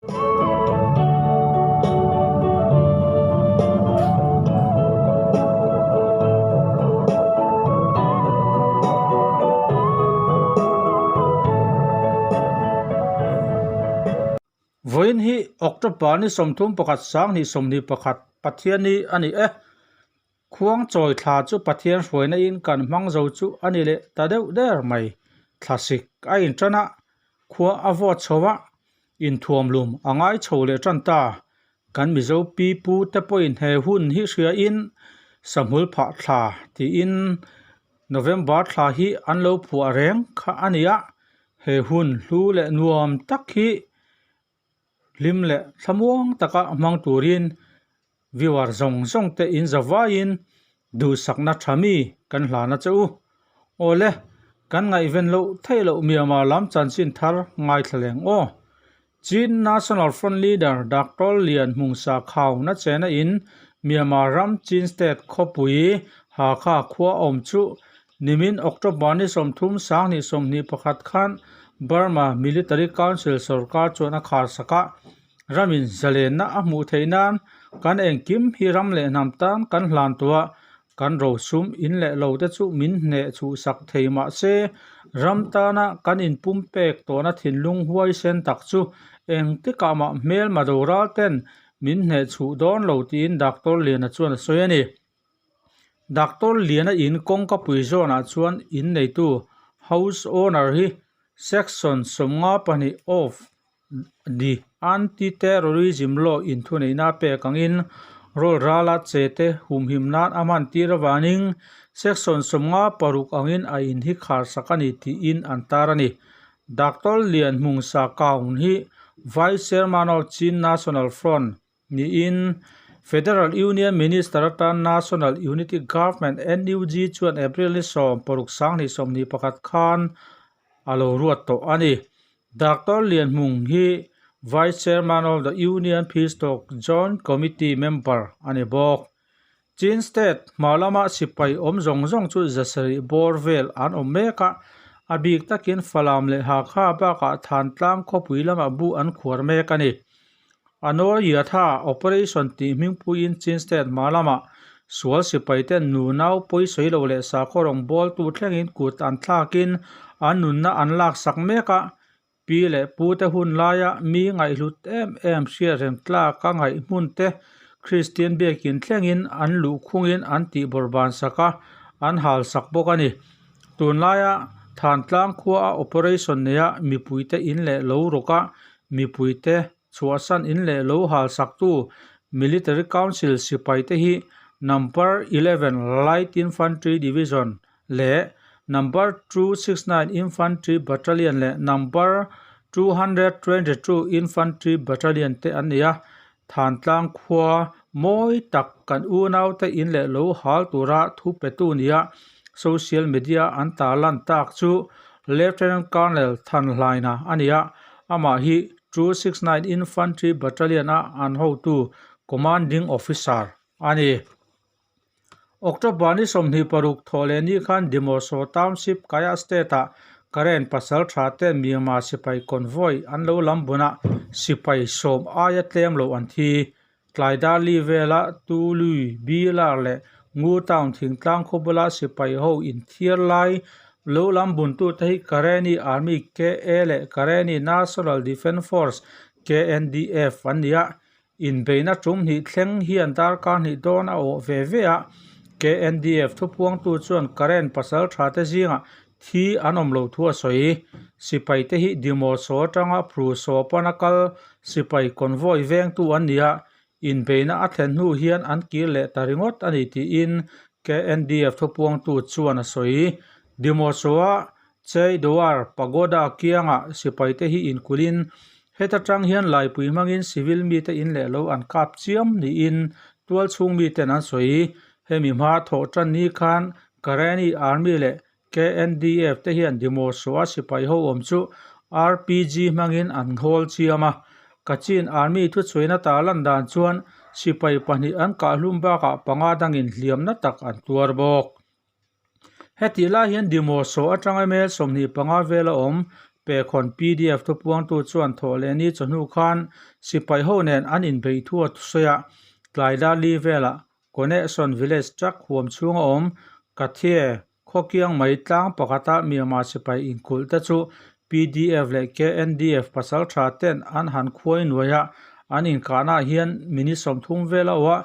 Vawiin hi October ni 31 sanghnih 21 Pathianni a ni e. Khuang chawi thla chu Pathian hruaina in kan hmang zo chu a ni leh ta deuh der mai. Thlasik a intan a, khua a vawt chho a, inthuamlum a ngai chho leh tan ta. Kan Mizo pi pu te pawhin he hun hi hria in Sahmul phah thla tiin November thla hi an lo phuah reng kha a ni a, he hun hlu leh nuam tak hi hlim leh thlamuang taka hmang turin viewer zawng zawng te in za vaiin duhsakna tha mi kan hlan a che u. Awle, kan ngaihven loh theih loh Myanmar lam chanchin thar ngaithla leng aw. Chin National Front Leader Doctor Lian Hmungsa Khau na chena in Myanmar ram Chin State khawpui Hakha khua awm chu Nimin October ni 30 sanghnih 21 khan Burma Military Council sorkar chuan a khar sak a, ramin zalenna a hmuh theih nan kan engkim hi ram leh hnam tan kan hlan tawh a, kan rosum in leh lo te chu min hneh chhuh sak thei mah se ram tana kan inpum pek tawhna thinlung huaisen tak chu engtikah mah hmelma doral ten min hneh chhuh dawn lo tiin Doctor Liana chuan a sawi a ni. Doctor Liana in kawngka pui zawnah chuan in neitu house owner hi section 52 of the Anti-Terrorism Law in thuneihna a pek angin roll rala che te humhim nan a hman tir avangin section 56 angin a in hi khar sak a ni tiin an tar a ni. Doctor Lian Hmungsa Kaun hi Vice Chairman of Chin National Front niin Federal Union Minister atan National Unity Government, NUG, chuan April ni 6 sanghnih 21 khan a lo ruat tawh a ni. Doctor Lianhmung hi Vice Chairman of the Union Peace Talk Joint Committee member a ni bawk. Chin State hma lama sipai awm zawng zawng chu zasarih bawr vel an awm mek a, a bik takin Falam leh Hakha bakah Thantlang khawpui lamah bu an khuar mek a ni. Anor Yatha Operation tih hmingpuiin Chin State hma lamah sual sipaite nunau pawisawi lo leh sakhaw rawngbawltu thlengin kut an thlakin an nunna an laksak mek a, pi leh pute hun laia mi ngaihhlut em em hriatreng tlaka ngaih hmun te Kristian biakin thlengin an luhkhungin an tihbawrhban sak a, an halsak bawk a ni. Tunlaia Thantlang khuaa operation neia mipuite in leh lo rawk a, mipuite chhuahsan in leh lo hal saktu Military Council sipaite hi Number 11 Light Infantry Division leh Number 269 Infantry Battalion leh Number 222 Infantry Battalion te an ni a. Thantlang khua mawi tak kan unaute in leh lo hal tura thu petu nia social media an tarlan tak chu Lieutenant Colonel Thanhlaina a ni a, amah hi 269 Infantry Battalion a an hotu Commanding Officer a ni. October ni 26 thawh leh ni khan Dimoso Township, Kayah State-ah Karen pasal tha te Myanmar sipai convoy an lo lam bunah sipai sawm aia tlem lo an thi. Tlaidali vela Tului, Bilar leh Ngu Town thingtlang khaw bula sipai ho inthiar lai lo lam buntute hi Karenni Army, KA, leh Karenni National Defence Force, KNDF, an ni a. Inbeihna tum hnih thleng hian darkar hnih dawn a awh ve ve a, KNDF thupuangtu chuan Karen pasal tha te zingah thi an awm loh thu a sawi. Sipai te hi Dimoso atanga Phruso pana kal sipai convoy vengtu an ni a, inbeihna a thlen hnu hian an kir leh ta ringawt a ni tiin KNDF thupuangtu chuan a sawi. Dimoso-a Chaiduar Pagoda kiangah sipai te hi inkulhin Heta tang hian laipui hmangin civil mite in leh lo an kap chiam niin tual chhung miten an sawi. Hemi hma thawh tan ni khan Karenni Army leh KNDF te hian Dimosoa sipai ho awm chu RPG hmangin an hawl chiam a. Kachin Army thuchhuina tarlan dan chuan sipai pahnih an kahhlum bakah panga dangin hliamna tak an tuar bawk. Hetih lai hian Dimoso atanga mel 25 vela awm Pekhawn pdf thupuangtu chuan thawhlehni chawhnu khan sipai ho nen an inbeih thu a thusawi a, tlai dar li velah Koneson Village truck huam chhunga awm Kathie khawkiang mai tlang pakhata Myanmar sipai inkulh te chu pdf leh KNDF pasal tha ten an han khuai nuai a, an inkahnaah hian minute 30 vel a awh a,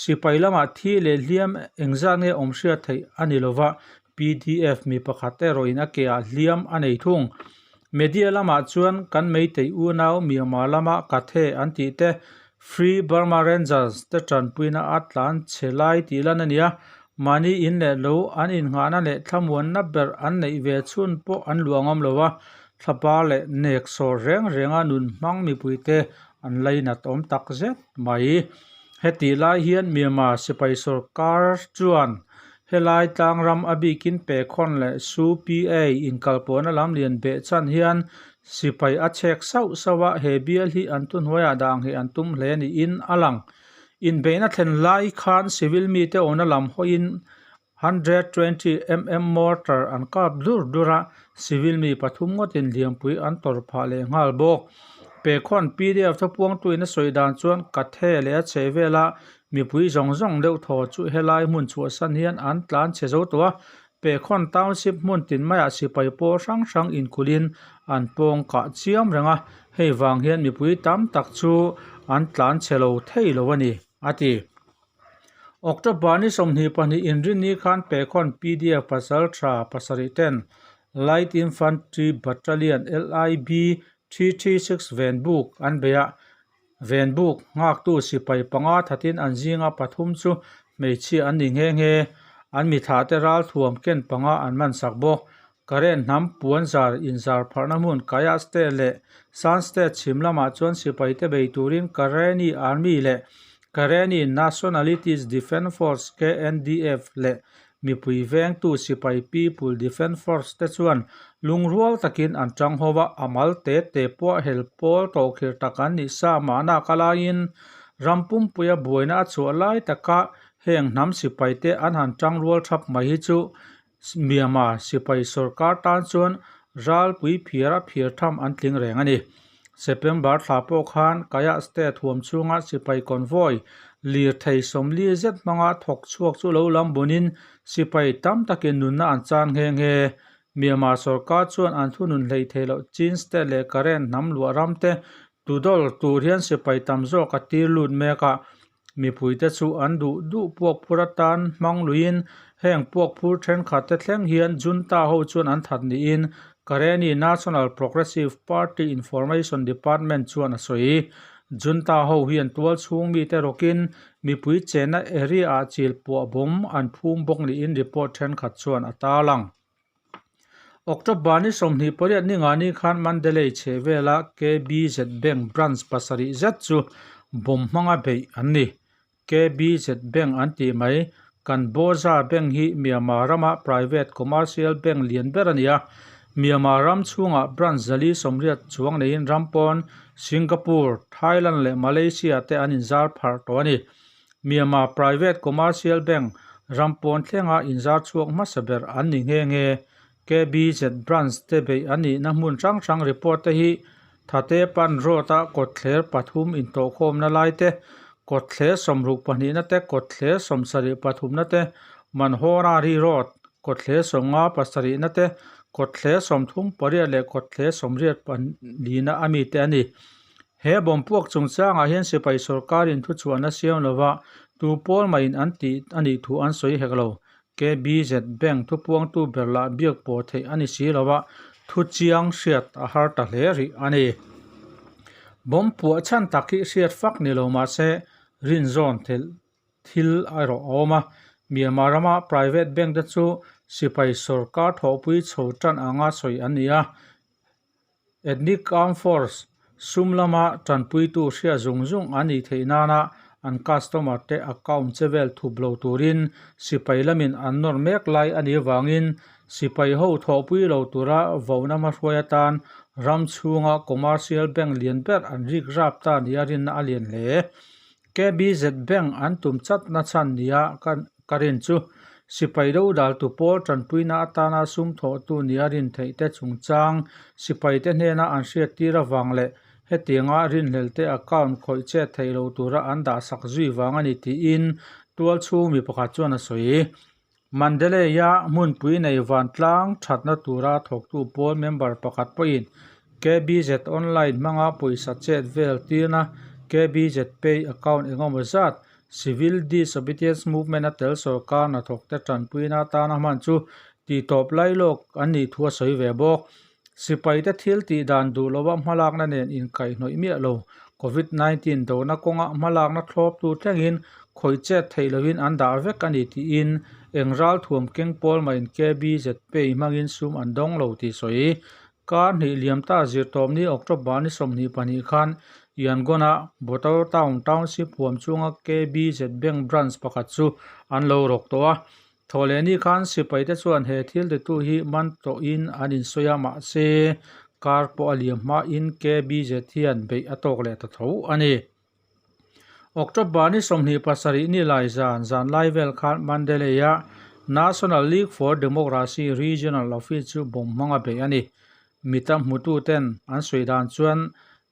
sipai lamah thi leh hliam engzat nge awm hriat theih a ni lova, pdf mi pakhat erawhin a ke ah hliam a nei thung. Media lamah chuan kan Meitei unau Myanmar lama Kathe an tih te, Free Burma Rangers te tanpuina a tlan chhe lai tih lan a ni a, mahni in leh lo an innghahna leh thlamuanna ber an neih ve chhun pawh an luah ngam lo a, thlapa leh nek sawr reng renga nun hmang mipuite an lainat awm tak zet mai. Hetih lai hian Myanmar sipai sorkar chuan helai tlangram a bikin Pekhawn leh Su PA inkalpawhna lam lian beh chan hian sipai a chhek sauh sauh a, he bial hi an thuhnuaiah dah ngheh an tum hle niin a lang. Inbeihna thlen lai khan civil mite awmna lam hawiin 120 mm mortar an kap dur dur a, civil mi pathum ngawtin hliampui an tawrh phah leh nghal bawk. Pekhawn pdf thupuangtuin a sawi dan chuan Kathe leh a chheh vela mipui zawng zawng deuh thaw chu helai hmun chhuahsan hian an tlan chhe zo tawh a, Pekhawn township hmun tin maiah sipai pawl hrang hrang inkulhin an pawng kah chiam reng a, hei vang hian mipui tam tak chu an tlan chhe lo thei lo a ni, a ti. October ni 22 inrinni khan Pekhawn pdf pasal tha pasarih ten Light Infantry Battalion, LIB, 336 venbuk an bei a, venbuk nghaktu sipai panga thatin an zinga pathum chu hmeichhia an ni nghe nghe. An mithahte ralthuam ken panga an mansak bawk. Karen hnam puanzar inzar pharhna hmun Kayah State leh Shan State chhim lamah chuan sipaite bei turin Karenni Army leh Karenni Nationalities Defence Force, KNDF, leh mipui vengtu sipai People Defence Force te chuan lungrual takin an tang ho a, a mal te te pawh hel pawl tawhkhirh tak an nih sa mahna ka laiin ram pumpuia buaina a chhuah lai taka heng hnam sipaite an han tangrual thap mai hi chu Myanmar sipai sorkar tan chuan ralpui phiar a phiar tham an tling reng a ni. September thla pawh khan Kayah State huam chhunga sipai convoy lirthei 40 zet hmanga thawk chhuak chu lo lam bunin sipai tam takin nunna an chan nghe nghe. Myanmar sorkar chuan an thunun hlei thei loh Chin State leh Karen hnam luah ram te tudawr tur hian sipai tam zawk a tir lut mek a. Mipuite chu an duh duh puak phur atan hmang luiin heng puak phur thenkhat te thleng hian junta ho chuan an that niin Karenni National Progressive Party Information Department chuan a sawi. Junta ho hian tual chhung mite rawkin mipui chenna area ah chil puah bawm an phum bawk niin report thenkhat chuan a tarlang. October ni 28 ni nga ni khan Mandalay chheh vela KBZ Bank branch pasarih zet chu bomb hmanga beih an ni. KBZ Bank an tih mai, Kanbawza Bank hi Myanmar rama private commercial bank lian ber a ni a. Myanmar ram chhungah branch 480 chuang neiin ram pawn Singapore, Thailand leh Malaysia te an inzar pharh tawh a ni. Myanmar private commercial bank ram pawn thlenga inzar chhuak hmasa ber an ni nghe nghe. KBZ branch te beih a nihna hmun hrang hrang report te hi Thatepan road a kawtthler pathum intawhkhawmna lai te, kawtthler 62 na te, kawtthler 73 na te, Manhorari road kawtthler 57 na te, kawtthler 38 leh kawtthler 84 na ami te a ni. He bomb puak chungchangah hian sipai sorkarin thuchhuahna siam lova tu pawl maiin an tih a nih thu an sawi hek lo. KBZ Bank thupuangtu ber lah biak pawh theih a ni si lova thu chiang hriat a har ta hle rih a ni. Bomb puah chhan tak hi hriat fak ni lo mahse rinzawn thelh thil erawh a awm a. Myanmar rama private bank te chu sipai sorkar thawhpui chho tan anga sawi an ni a. Ethnic Armed Force sum lama tanpuitu hria zung zung an nih theih nana an customer te account che vel thup lo turin sipai lamin an nawr mek lai a nih avangin sipai ho thawhpui lo tura vona hmahruai atan ram chhunga commercial bank lian ber an rik rap ta nia rinna a lian hle. KBZ Bank an tum chat na chhan nia ka rin chu. Sipai dodaltu pawl tanpuina atana sum thawhtu nia rin theihte chungchang sipaite hnena an hriattir avang leh hetianga rinhlelhte account khawih chet theih lo tura an dahsak zui vang a ni tiin tualchhung mi pakhat chuan a sawi. Mandalay-a hmunpui nei vantlang thatna tura thawktu pawl member pakhat pawhin KBZ Online hmanga pawisa chet vel tirna KBZ Pay account engemaw zat Civil Disobedience Movement-a tel sorkar hnathawkte tanpuina atana hman chu tihtawp lailawk an nih thu a sawi ve bawk. Sipaite thil tih dan duh lova hmalakna nen inkaihhnawih miah lo. Covid 19 dona kawnga hmalakna thlawptu thlengin khawih chet theih loin an dah vek a ni tiin eng ralthuam keng pawl mahin KBZ Pay hmangin sum an dawng lo tih sawi. Kar hnih liam ta zirtawpni October ni 22 khan Yangon-a Botawtown Township huam chunga KBZ Bank branch pakhat chu an lo rawk tawh a. Thawhlehni khan sipaite chuan he thil titu hi man tawhin an insawi a, mahse kar pawh a liam hmain KBZ hian beih a tawk leh ta tho a ni. October ni 27 ni lai zan zan lai vel khan Mandalay-a National League for Democracy Regional Office chu bomb hmanga beih a ni. Mita hmututen an sawi dan chuan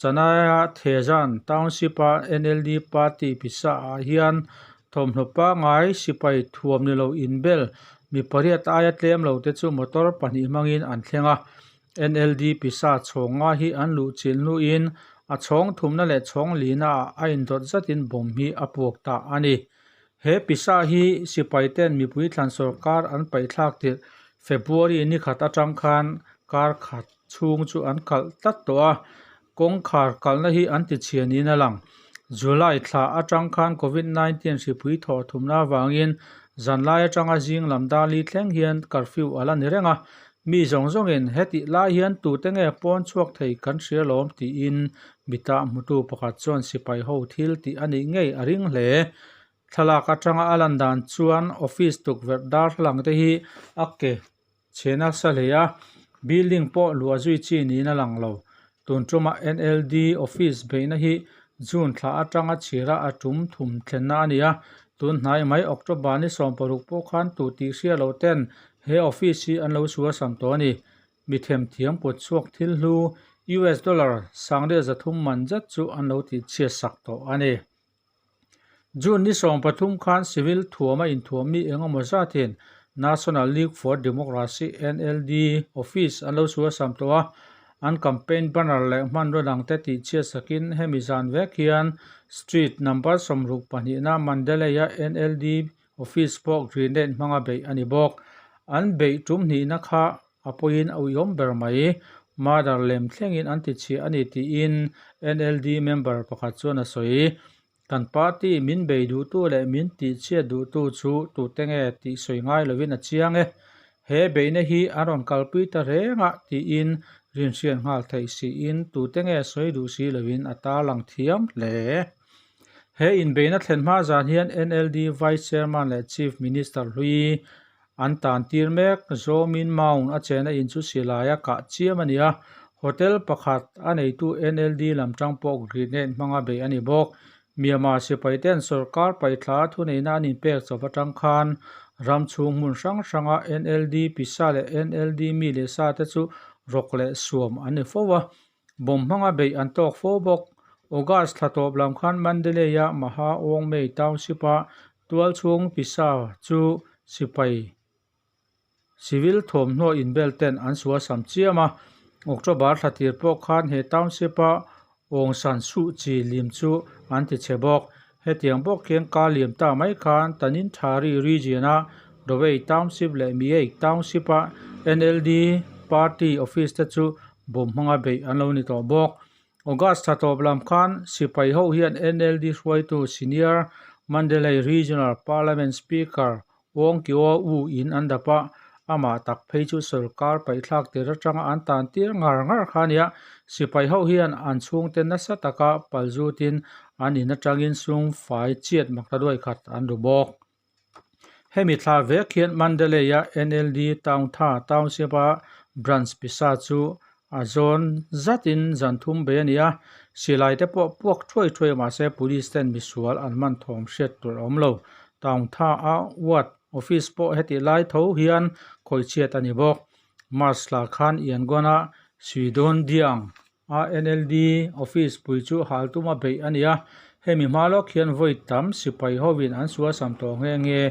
Chennai-a Thezan Township-a NLD party pisa-ah hian thawmhnaw pangngai sipai thuam ni lo inbel mi pariat aia tlem lo te chu motor pahnih hmangin an thleng a. NLD pisa chhawng nga hi an luh chilh hnuin a chhawng thumna leh chhawng lina-ah a indawt zatin bomb hi a puak ta a ni. He pisa hi sipai ten mipui thlan sorkar an paihthlak tirh February ni khat atang khan kar khat chhung chu an kalh tlat tawh a, kawngkhar kalhna hi an tichhia niin a lang. July thla atang khan Covid 19 hripui thawh thumna avangin zanlai atanga zing lam darli thleng hian curfew a la ni reng a, mi zawng zawngin hetih lai hian tute nge pawn chhuak thei kan hria lawm tiin mitah hmutu pakhat chuan sipai ho thil tih a nih ngei a ring hle. Thlalak atanga a lan dan chuan office tukverh darthlalang te hi a ke chhe nasa hle a, building pawh luah zui chi niin a lang lo. Tun tuma NLD office beihna hi June thla atanga chhira a tum thum thlenna a ni a, tun hnai mai October ni 16 pawh khan tu tih hria lo ten he office hi an lo suasam tawh a ni. Mi themthiam kut chhuak thil hlu US dollar 1300 man zet chu an lo tihchhiat sak tawh a ni. June ni 13 khan civil thuama inthuam mi eng emaw zatin National League for Democracy, NLD, office an lo suasam tawh a, an campaign banner leh hmanraw dangte tihchhiat sakin hemi zan vek hian Street number 62 na Mandalay-a NLD office pawh grenade hmanga beih a ni bawk. An beih tum hnihna kha a pawiin a uiawm ber mai. Murder lem thlengin an ti chhiah a ni tiin NLD member pakhat chuan a sawi. Kan party min bei duhtu leh min tihchhiat duhtu chu tute nge tih sawi ngai lovin a chiang e. He beihna hi an rawn kalpui ta reng a tiin rinhriat nghal theih siin tute nge sawi duh si lovin a tarlang thiam hle. He inbeihna thlen hma zan hian NLD Vice Chairman leh Chief Minister hlui An tan tir mek. Zawmin Maung a chena in chu silai a kah chiam a ni a, hotel pakhat a neitu NLD lam tang pawh grenade hmanga beih a ni bawk. Myanmar sipai ten sorkar paihthla a thuneihna an inpek chauh atang khan ram chhung hmun hrang hranga NLD pisa leh NLD mi leh sa te chu rawk leh suam an ni fo a, bomb hmanga beih an tawk fo bawk. August thla tawp lam khan Mandalay-a Maha Aung Mei Township-a Tualchhung pisa chu sipai civil thawmhnaw inbel ten an suasam chiam a, October thla tir pawh khan he township-a Aung San Suu Kyi lim chu an ti chhe bawk. Hetiang bawk hian kar liam ta mai khan Tanintharyi region-a Dawei Township leh Myeik Township-a NLD party office te chu bomb hmanga beih an lo ni tawh bawk. August thla tawp lam khan sipai ho hian NLD hruaitu Senior Mandalay Regional Parliament Speaker Wong Kyaw Oo in an dap a, amah tak phei chu sorkar paihthlak tir atanga an tan tir ngar ngar kha a nia. Sipai ho hian an chhungte nasa taka palzutin an in atangin sum fai chiat makta duai khat an ru bawk. Hemi thla vek hian Mandalay-a NLD Taungtha Township-a branch pisa chu a zawn zatin zan thum bei a ni a, silai te pawh puak thuai thuai mahse police ten misual an man thawm hriat tur a awm lo. Taungtha-a ward. Office pawh hetih lai tho hian khawihchhiat a ni bawk. March thla khan Yangon-a Swidondiang a NLD office pui chu hal tuma beih a ni a, hemi hma lawk hian vawi tam sipai hovin an sualsam tawh nghe nghe.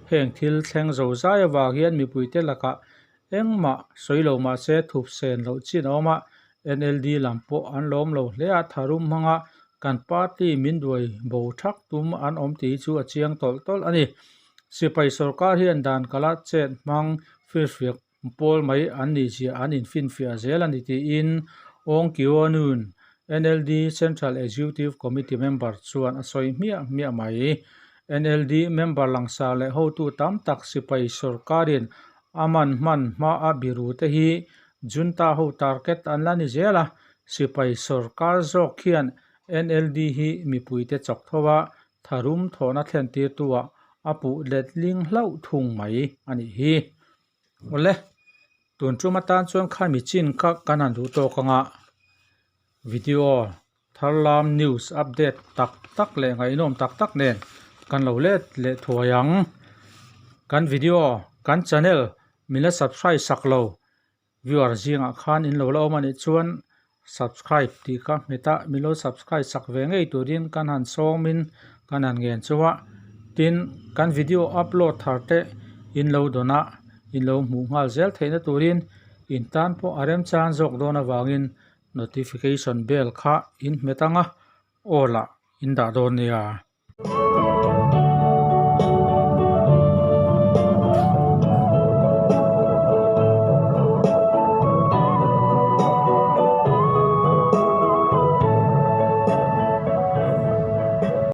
Heng thil thleng zo zai avang hian mipuite lakah engmah sawi lo mahse thup sen loh chin a awm a, NLD lam pawh an lawm lo hle a, tharum hmanga kan party min duai bo thak tum an awm tih hi chu a chiang tawlh tawlh a ni. Sipai sorkar hian dan kala chet hmang firfiak pawl mai an nih zia an infinfiah zel a ni tiin Aung Kyaw Nun, NLD Central Executive Committee member chuan a sawi hmiah hmiah mai. NLD member langsar leh hotu tam tak sipai sorkarin a man hman hmaa biru te hi Junta ho target an la ni zel a, sipai sorkar zawk hian NLD hi mipuite chawk tho a, tharum thawhna thlen tirtuah a puh letling hlauh thung mai a nih hi. Awle, tun tum atan chuan khami chin kha kan han duh tawk anga video thar lam news update tak tak leh ngaihnawm tak tak nen kan lo let leh thuai ang. Kan video, kan channel min la subscribe sak lo Viewer zingah khan in lo la awm a nih chuan subscribe tih kha hmet a min lo subscribe sak ve ngei turin kan han sawmin kan han ngen chu a tin kan video upload thar te in lo dawn a in lo hmuh nghal zel theihna turin in tan pawh a remchang zawk dawn avangin notification bell kha in hmet ang a aw lah in dah dawn nia.